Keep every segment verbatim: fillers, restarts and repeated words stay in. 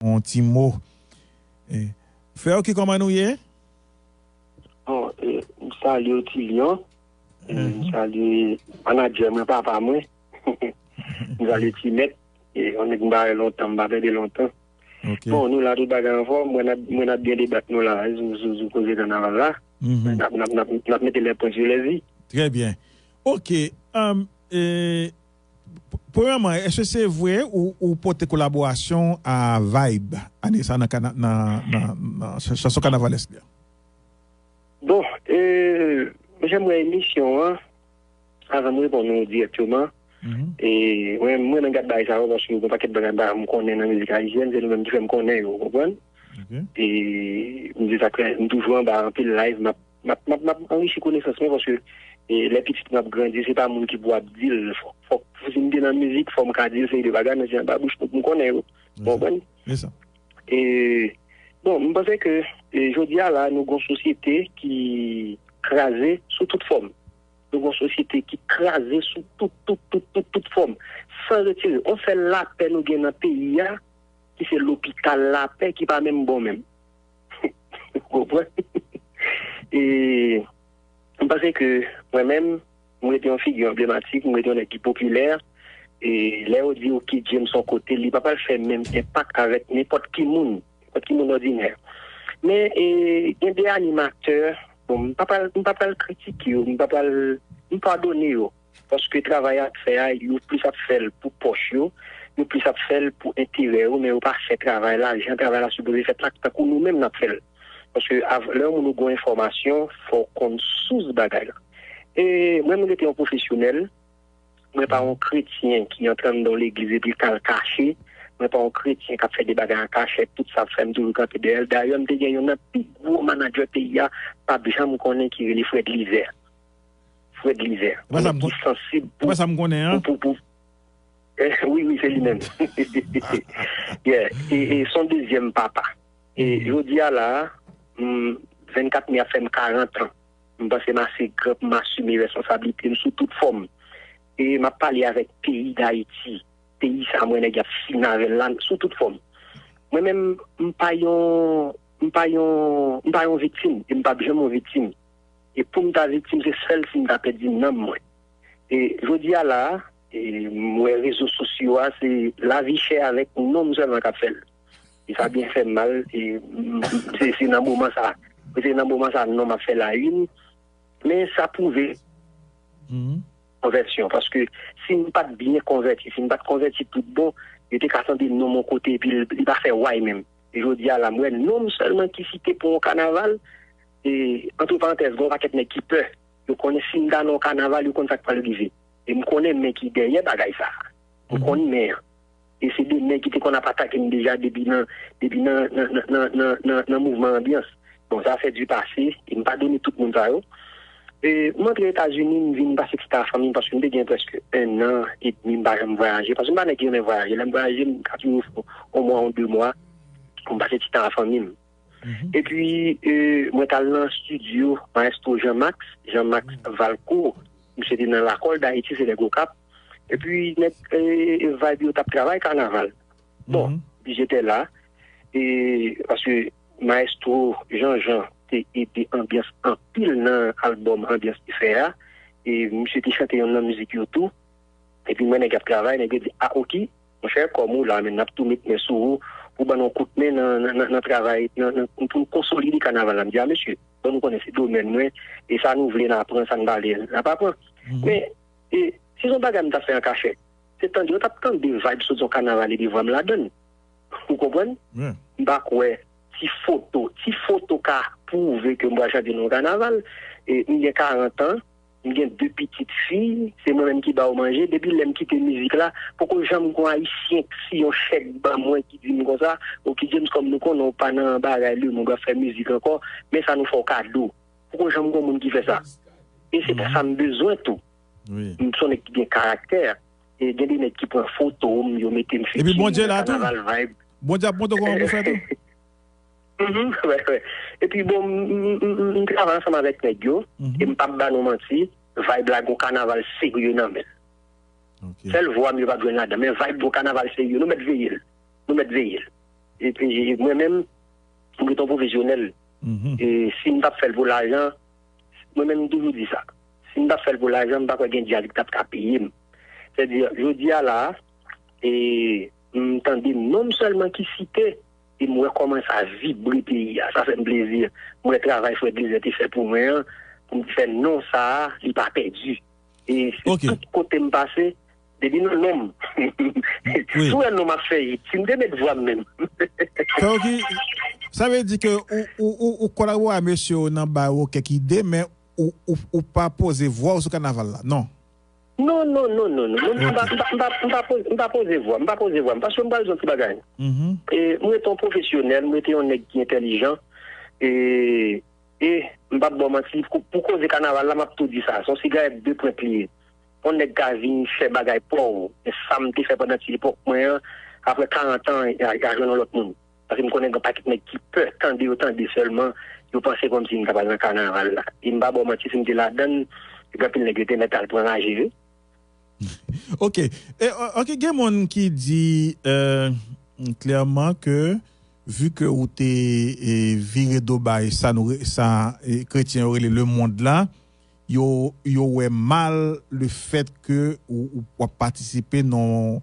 yon ti mo. E, Frè Oki, kòman nou ye? Bon, e, m salye Otilyon. E, m salye manadjè mwen, papa mwen. M salye Ti Mèt. E, yon nèg m pa wè lontan, m pa tande lontan. Bon, nou la, tout bagay anfòm. Mwen ap, mwen ap byen debat nou la, sou, sou, sou koze kannaval la. N ap, n ap, n ap, n ap mete lè pwen sou lè zi. Trè byen. Ok. Um, e, Premyèman, èske se vre ou, ou pote kolaborasyon a Vibe ane sa nan, kana- nan, nan, nan ch- chanson kanavalèsk li a? Bon, e, jan m wè emisyon an, avan m reponn ou dirèkteman, e, mwen, mwen menm gad bagay sa yo, paske yon pakèt bagay m konnen nan mizik ayisyèn, se nou menm ki fè m konnen yo, ou konprann? E m di sa klè, m toujou anba anpil live, m ap, m ap, m ap, m ap anrichi konesans mwen, paske, e, lè pitit mwen ap grandi, se pa moun ki pou ap di l. Fòk, fòk, si m te nan mizik, fò m ka di l seri de bagay, men se anba bouch moun m konnen yo. Ou konprann? E, bon, m panse ke, e, jodi a la, nou gon sosyete ki kraze sou tout fòm. Nou gon sosyete ki kraze sou tout, tout, tout, tout, tout fòm. San retire. On sèl lapè nou gen nan peyi a, ki se lopital lapè, ki pa menm bon menm. Ou konprann? E m panse ke mwen menm, m rete yon figi anblematik, m rete yon nèg ki popilè. E lè yo di Oki James yon kote, li pa pral fè menm enpak avèk nenpòt ki moun, nenpòt ki moun òdinè. Men, e, gen de animatè, bon, m pa pral, m pa pral kritike yo, m pa pral, m padone yo. Paske travay y ap fè a, yo plis ap fè l pou pòch yo, yo plis ap fè l pou enterè yo, men yo pa fè travay la jan travay la sipoze fèt la, tankou nou menm n ap fè l. Paske av- lè yon moun ou gon enfòmasyon, fò w konn sous bagay la. E mwen, mwen rete yon pwofesyonèl, mwen pa yon kretyen ki antre anndan yon legliz epi l k al kache, mwen pa yon kretyen k ap fè de bagay an kachèt, tout sa ap fè m toujou kanpe dèyè l. Dayè, m te gen youn nan pi gwo manadjè peyi a, p ap janm konnen, ki rele Frèd Lizè. Frèd Lizè. Yon nèg ki sansib pou, pou, pou, pou, eh, wi, wi, se li menm. Yeah. E, e son dezyèm papa. E jodi a la, mm, vennkat me ap fè m karant an. M panse m ase gran pou m asime responsablite m sou tout fòm. E m ap pale avèk peyi Dayiti. Peyi sa mwen nèg y ap fin avè l la sou tout fòm. Mwen menm, m pa yon, m pa yon, m pa yon viktim, e m p ap janm yon viktim. E pou m ta viktim, se sèl si m ta pèdi nanm mwen. E jodi a la, e m wè rezo sosyo a, se lavi chè avèk non m sèlman k ap fè l. E sa byen fè m mal, e m- m- se, se nan moman sa, se nan moman sa non m ap fè la une, men sa pwouve konvèsyon, paske si m pa t byen konvèti, si m pa t konvèti tout bon, yo te ka tande non m yon kote epi l- li pa fè way menm. E jodi a la, m wè non m sèlman ki site pou yon kanaval, e, antre parantèz, gen yon pakèt nèg ki pè. Yo konnen si m ta nan yon kanaval, yo konn sa k pral rive. E m konnen men ki dèyè bagay sa. M konn men an. E se de nèg ki te konn ap atake m deja depi nan, depi nan, nan, nan, nan, nan, nan, nan mouvman anbyans. Bon, sa fè di pase, e m padone tout moun sa yo. E m antre Etazini, m vin pase ti tan a fanmi m, paske m te gen prèske en an edmi m pa janm vwayaje, paske m pa nèg ki renmen vwayaje. Lè m vwayaje, m ka toujou fè yon mwa, yon de mwa, pou m pase ti tan a fanmi m. Epi, e, mwen t al nan estidyo Maestro Jean Max, Jean Max Valcourt, misye te nan Lakòl Dayiti, se nèg Okap. Epi, nèg, e, e, Vibe yo t ap travay kanaval. Bon, j'étais là, e, paske Maestro Jean Jean te ede anbyans anpil nan albòm Anbyans te fè a, e misye te chante yonn nan mizik yo tou. Epi m wè nèg ap travay, nèg yo di, "A, Oki, monchè, kòm ou la, men n ap tou met men sou ou pou ban nou kout men nan, nan, nan, nan travay, nan, nan, pou n konsolide kanaval la." M di, "A, mesye, bon, nou konnen se domèn mwen, e sa nou vle, n a pran, sa n pa vle, n a pa pran." Men, e, si se yon bagay m ta fè an kachèt, se tande yo t ap tande Vibe sot yon kanaval epi vwa m ladan l. Ou konprann? M pa kwè ti foto, ti foto ka pwouve ke m pral chante nan yon kanaval. E m gen karant an, m gen de pitit fi, se mwen menm ki ba yo manje. Depi lè m kite mizik la, poko janm gon Ayisyen k siyen yon chèk ban mwen ki di m konsa, "Oki James, kòm nou konnen w pa nan bagay lemonn, w ap fè mizik ankò, men sa nou fè w kado." Poko janm gon moun ki fè sa. E se pa sa m bezwen tou. M se yon nèg ki gen karaktè. E gen de nèg ki pran foto m, yo mete m fiti nan kanaval Vibe. Bondye ap montre w kòman pou fè tou. Mhm, wè, wè. Epi bon, m, m, m, m, m travay ansanm avèk nèg yo, e m p ap ba nou manti, Vibe la gon kanaval serye nan men l. Sèl vwa m yo p ap jwenn ladan, men Vibe gon kanaval serye, nou mèt veye l. Nou mèt veye l. E, e, e mwen menm, m ret yon pwofesyonèl. E si m t ap fè l pou lajan, mwen menm, m toujou di sa. Si m t ap fè l pou lajan, m pa kwè gen djaz ki t ap ka peye m. Sètadi, jodi a la, e, m tande non m sèlman ki site, e m wè kòman sa vibre peyi a. Sa fè m plezi. M wè travay frè Glizer te fè pou mwen an, pou m fè non sa a, li pa pèdi. E se tout kote m pase, depi nan non m. Si w wè non m ap fè hit, si m te met vwa m menm. Sa vle di ke ou, ou, ou, ou kolabore ak mesye yo nan ba yo kèk ide, men ou, ou, ou pa poze vwa w sou kanaval la, non? Non, non, non, non, non. M pa, m pa, m pa, m pa poze, m pa poze vwa, m pa poze vwa m, paske m pral di yon ti bagay. E, m rete yon pwofesyonèl, m rete yon nèg ki entèlijan, e, e m p ap ba w manti, pou, pou koze kanaval la, m ap tou di sa, se yon sigarèt de pwent li ye. Yon nèg ka vin fè bagay pa w, men sa m te fè pandan ti epòk mwen an, apre karant an, y a, y a jwenn yon lòt moun. Paske m konnen gen pakèt nèg ki pè, tande yo tande sèlman, yo panse kòmsi m ta pral nan kanaval la. E m pa ba w manti, si m te ladann, gen anpil nèg yo te mèt al pran raje, wi. Ok. E, o- ok, gen moun ki di, euh, klèman ke, vi ke ou te, e, vire do bay sa nou re- sa, e, kretyen yo rele lemonn la, yo, yo wè mal le fèt ke ou, ou w ap patisipe nan,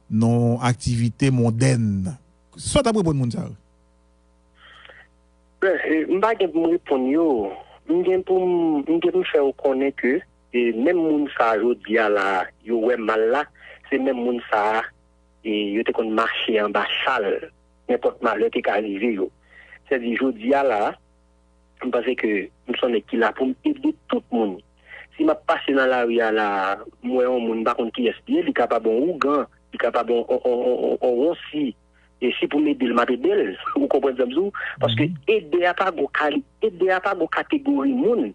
nan aktivite mondèn. Sa w t ap reponn moun sa yo? Ben, e, m pa gen pou m reponn yo. M gen pou m, m gen pou m fè yo konnen ke, e, menm moun sa a jodi a la, yo wè mal la, se menm moun sa a, e, yo te konn mache anba chal, nenpòt malè te ka rive yo. Sètadi, jodi a la, m panse ke m se yon nèg ki la pou m ede tout moun. Si m ap pase nan lari a la, m wè yon moun, m pa konn kiyès li ye, li kapab yon ougan, li kapab yon, yon, yon, yon, yon wonsi, e si pou m ede l, m ap ede l. Ou konprann sa m di w? Paske ede a pa gon kali, ede a pa gon kategori moun.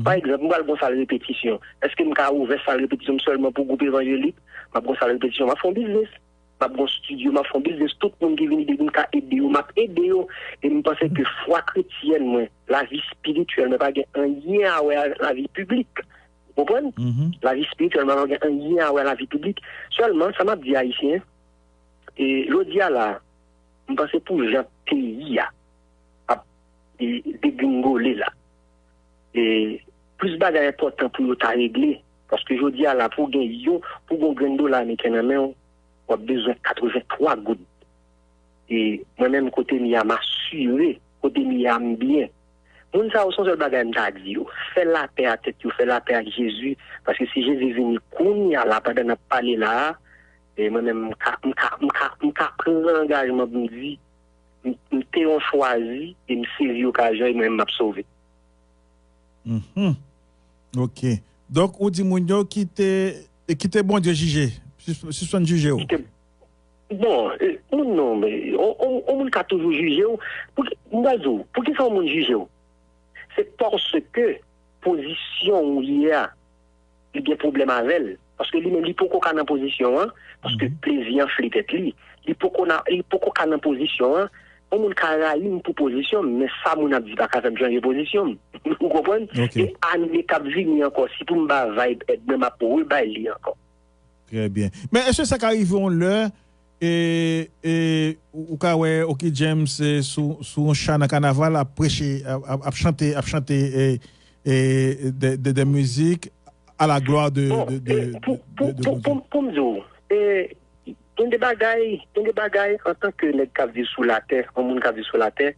Pa egzanp, m pral gon sal repetisyon. Èske m ka ouvè sal repetisyon m sèlman pou gwoup evanjelik? M ap gon sal repetisyon, m ap fè yon biznis. M ap gon estidyo, m ap fè yon biznis. Tout moun ki vini, depi m ka ede yo, m ap ede yo. E m panse ke fwa kretyèn mwen, lavi espirityèl mwen, pa gen anyen a wè a lavi piblik. Ou konprann? Lavi espirityèl mwen pa gen anyen a wè a lavi piblik. Sèlman, sa m ap di Ayisyen, e jodi a la, m panse pou jan peyi a ap, e, degringole la, e plis bagay enpòtan pou yo ta regle. Paske jodi a la, pou gen yon, pou gen yon grenn dola ameriken nan men w, w ap bezwen katrevenntwa goud. E mwen menm, kote m ye a, m asire, kote m ye a, m byen. Moun sa yo, se yon sèl bagay m ta di yo: fè lapè a tèt yo, fè lapè ak Jezi, paske si Jezi vini kounye a la, pandan n ap pale la a, e mwen menm, m ka, m ka, m ka, m ka pran angajman pou m di, m, m te yon chwazi, e m sezi okazyon, e mwen menm, m ap sove. Mhm. Ok. Donk, ou di moun yo kite, kite Bondye jije. Sis- Sispann jije yo. Kite, bon, e, moun non, men, on, on, on moun ka toujou jije w. Pou ki, m pral di w, poukisa yon moun jije w? Se paske pozisyon ou ye a, li gen pwoblèm avè l. Paske li menm, li poko ka nan pozisyon an, paske plezi an fle tèt li. Li poko na- li poko ka nan pozisyon an. Yon moun ka rayi m pou pozisyon m, men sa moun ap di pa ka fè m chanje pozisyon m. Ou konprann? Ok. E ane k ap vini ankò, si pou m ba vibe èd mwen, m ap rebay li ankò. Trè byen. Men èske sa ka rive yon lè, e, e, ou, ou ka wè Oky James, e, sou, sou yon cha nan kanaval, ap preche, ap, ap, ap chante, ap chante, e, e, de, de, de mizik à la gloire de, bon, de, de, e, pou, de, pou, de pou, Bondye? Pou, pou m di w, e, gen de bagay, gen de bagay, antanke nèg k ap viv sou latè, yon moun k ap viv sou latè,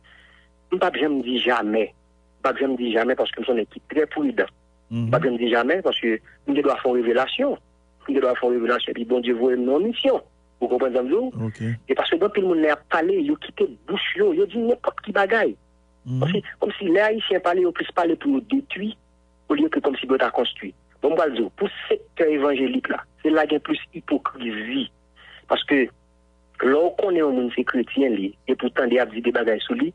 m p ap janm di jamè. M p ap janm di jamè paske m se yon nèg ki trè pridan. M p ap janm di jamè paske m gen dwa fè yon revelasyon. M gen dwa fè yon revelasyon epi Bondye voye m nan yon misyon. Ou konprann sa m di w? Ok. E paske gen anpil moun lè y ap pale, yo kite bouch yo, yo di nenpòt ki bagay. Paske kòmsi lè Ayisyen pale, yo plis pale pou yo detwi, olye ke kòmsi pou yo ta konstwi. Bon, m pral di w, pou sektè evanjelik la, se la gen plis ipokrizi. Paske lè w konnen yon moun se kretyen li, epi w tande y ap di de bagay sou li,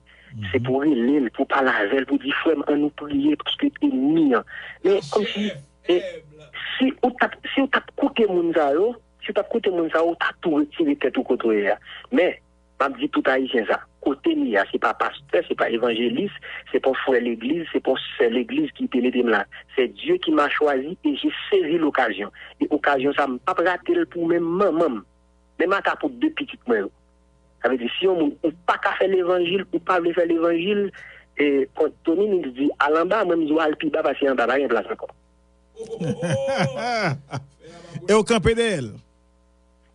se pou w rele l, pou w pale avè l, pou w di, "Frè m, ann nou priye, paske ènmi an." Men, kòmsi, e, si w t ap, si w t ap koute moun sa yo, si w t ap koute moun sa yo, w ta tou retire tèt ou kote w ye a. Men, m ap di tout Ayisyen sa, kote m ye a, se pa pastè, se pa evanjelis, se pa yon frè legliz, se pa yon sè legliz ki te mete m la. C'est Dieu qui m'a choisi et j'ai saisi l'occasion. E okazyon sa, m p ap rate l pou menm manman m. Menm ata pou de pitit mwen yo. Sa vle di, si yon moun, ou pa ka fè levanjil, ou pa vle fè levanjil, e, kon Tony Mix di, al anba, mwen, m di w al pi ba, paske anba pa gen plas ankò. E w kanpe dèyè l?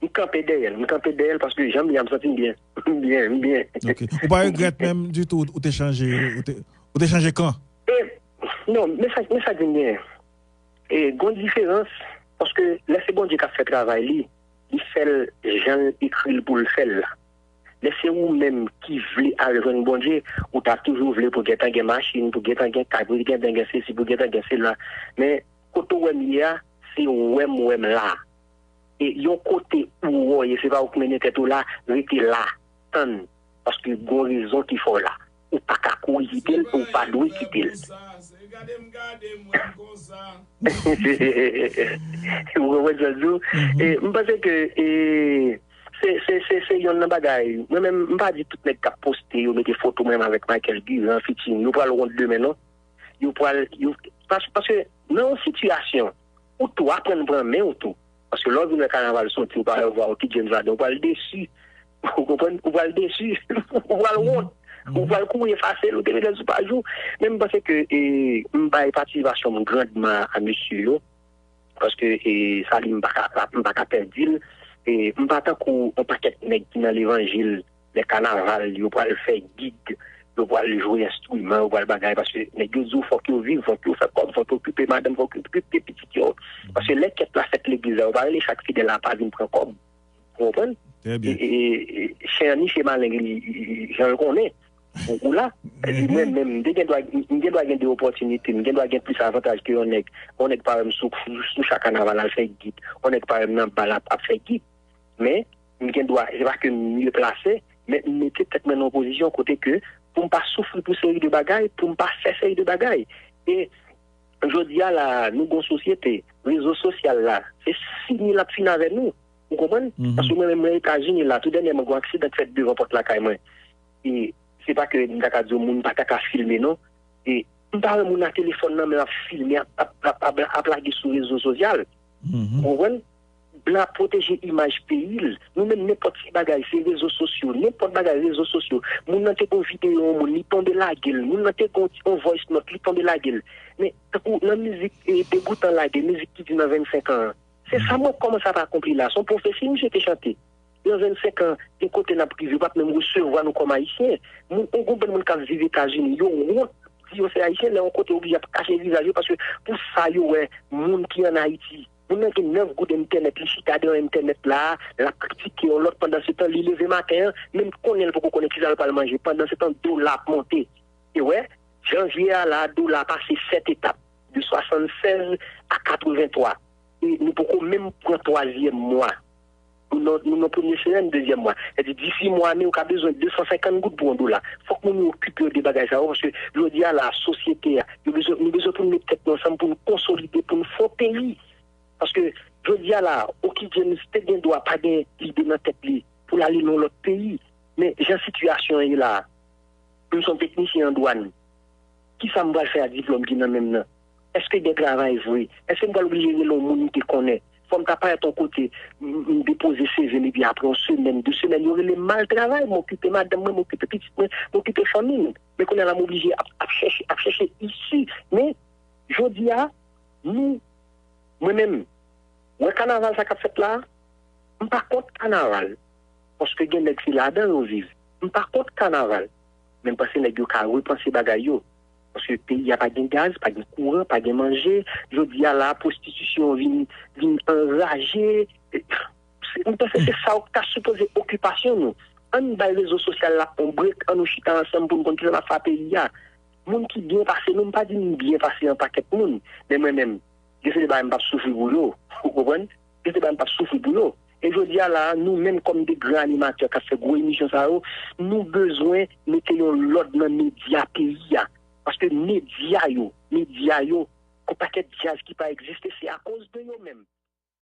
M kanpe dèyè l, m kanpe dèyè l, paske jan m ye a, m santi m byen. M byen, m byen. Ok. Ou pa regrèt menm ditou, ou te chanje, ou te, ou te chanje kan? E, non, men sa, men sa k vin genyen. E, gon diferans, paske lè se Bondye k ap fè travay li, li fè l jan l ekri l pou l fè l la. Lè se ou menm ki vle al jwenn Bondye, ou ta toujou vle pou gentan gen machin, pou gentan gen kay, pou gentan gen sesi, pou gentan gen sela. Men, kote w wè m ye a, se w wè m wè m la. E yon kote ou wè w ye, se pa ou k mennen tèt ou la, rete la, tann. Paske gon rezon ki fè w la. Ou pa ka kouri kite l, ou pa dwe kite l. Ou konprann sa m di w? E, m panse ke e, se, se, se, se yonn nan bagay. Mwen menm, m pa di tout nèg k ap poste, yo mete foto mwen menm avèk Michael Guiran, featuring, yo pral wont demen, non. Yo pral, yo, pas, paske nan yon sitiyasyon, ou tou aprann pran men w tou. Paske lè w vin wè kanaval soti, ou pa wè Oky James ladan, ou pral desi. Ou konprann? Ou pral desi. Ou pral wont. Ou pral kouri efase l, ou te mete l sou paj ou. Men m panse ke e, m bay patisipasyon m grandman a mesye yo. Paske e, sa li m pa ka, m pa ka pèdi l. E, m pa tankou yon pakèt nèg ki nan levanjil, lè kanaval, yo pral fè gig, yo pral jwe enstriman, yo pral bagay, paske nèg yo di w fòk yo viv, fòk yo fè kòb, fòk yo okipe madanm, fòk yo okipe pitit yo. Paske lè kèt la fèt legliz la, yo pa rele chak fidèl apa vin pran kòb. Ou konprann? E, e, e, chen an niche maleng li, li, li, jan l konnen. Ou, ou la. Epi mwen menm, m te gen dwa, m gen dwa gen de opòtinite, m gen dwa gen plis avantaj ke yon nèg. Yon nèg pa wè m sou, sou, sou chak kanaval al fè gig. Yon nèg pa wè m nan bal ap, ap fè gig. Men, m gen dwa, se pa ke m mye plase, men m mete tèt mwen nan yon pozisyon kote ke pou m pa soufri pou seri de bagay, pou m pa fè seri de bagay. E jodi a la, nou gon sosyete, rezo sosyal la, se fini l ap fini avè nou. Ou konprann? Paske mwen menm, mwen Etazini la, tou dènyèman, gon aksidan k fèt devan pòt lakay mwen. E se pa ke m ta ka di w moun pa ta ka filme, non. E m pa wè moun a telefòn nan men ap filme, ap, ap, ap, ap, ap lage sou rezo sosyal. Ou konprann? Blan ap pwoteje imaj peyi l. Nou menm, nenpòt ti bagay, se rezo sosyo. Nenpòt bagay, rezo sosyo. Moun nan te gon videyo yon moun, li tonbe lage l. Moun nan te gon yon voice note, li tonbe lage l. Men, tankou nan mizik e, Degoutan lage, mizik ki di nan vennsenk an an. Se sa mwen kòmanse ap akonpli la. Se yon pwofesi misye te chante. Nan vennsenk an, gen kote n ap rive, yo p ap menm resevwa nou kòm Ayisyen. Moun, yon gon bann moun k ap viv Etazini, yo wont di yo se Ayisyen, lè yon kote yo oblije ap kache vizaj yo, paske pou sa yo wè moun ki ann Ayiti. Moun nan gen nèf goud entènèt, li chita devan entènèt la, l ap kritike yon lòt, pandansetan, li leve maten an, menm konnen l poko konnen kisa l pral manje, pandansetan, dola ap monte. E wè, janvye a la, dola pase sèt etap, de swasannsèz a katrevenntwa. E nou poko menm pran twazyèm mwa. Nou nan, nou nan premye semèn dezyèm mwa. Sètadi, disi mwa me, ou ka bezwen de san senkant goud pou yon dola. Fòk moun yo okipe yo de bagay sa yo, paske jodi a la, sosyete a, yo bezwen, nou bezwen pou n met tèt nou ansanm, pou n konsolide, pou n fè yon peyi. Paske jodi a la, Oky James te gen dwa pa gen lide nan tèt li pou l ale nan yon lòt peyi. Men jan sitiyasyon an ye la, m se yon teknisyen an dwàn. Kisa m pral fè ak diplòm ki nan men m nan? Èske gen travay vre? Èske m pral oblije rele yon moun m te konnen? Fò m ta parèt yon kote, m, m depoze C V m, epi apre yon semèn, de semèn, yo rele m, m al travay, m okipe madanm mwen, m okipe pitit mwen, m okipe fanmi m. Men kounye a la, m oblije ap, ap chèche, ap chèche isi. Men, jodi a, nou, mwen menm, wè kanaval sa k ap fèt la, m pa kont kanaval. Paske gen nèg se ladan yo viv. M pa kont kanaval. Men m panse nèg yo ka repanse bagay yo. Paske peyi a pa gen gaz, pa gen kouran, pa gen manje. Jodi a la, pwostitisyon vin, vin anraje. Se, m panse se sa w ta sipoze okipasyon nou. Ann bay rezo sosyal la yon brek, ann nou chita ansanm pou n konn kisa n ap fè a peyi a. Moun ki byen pase nou, m pa di m byen pase yon pakèt moun, men mwen menm, gen seri de bagay m p ap soufri pou yo. Ou konprann? Gen seri de bagay m p ap soufri pou yo. E jodi a la, nou menm kòm de gran animatè k ap fè gwo emisyon sa yo, nou bezwen mete yon lòd nan medya peyi a. Paske medya yo, medya yo, gon pakèt djaz ki pa egziste, se akoz de yo menm.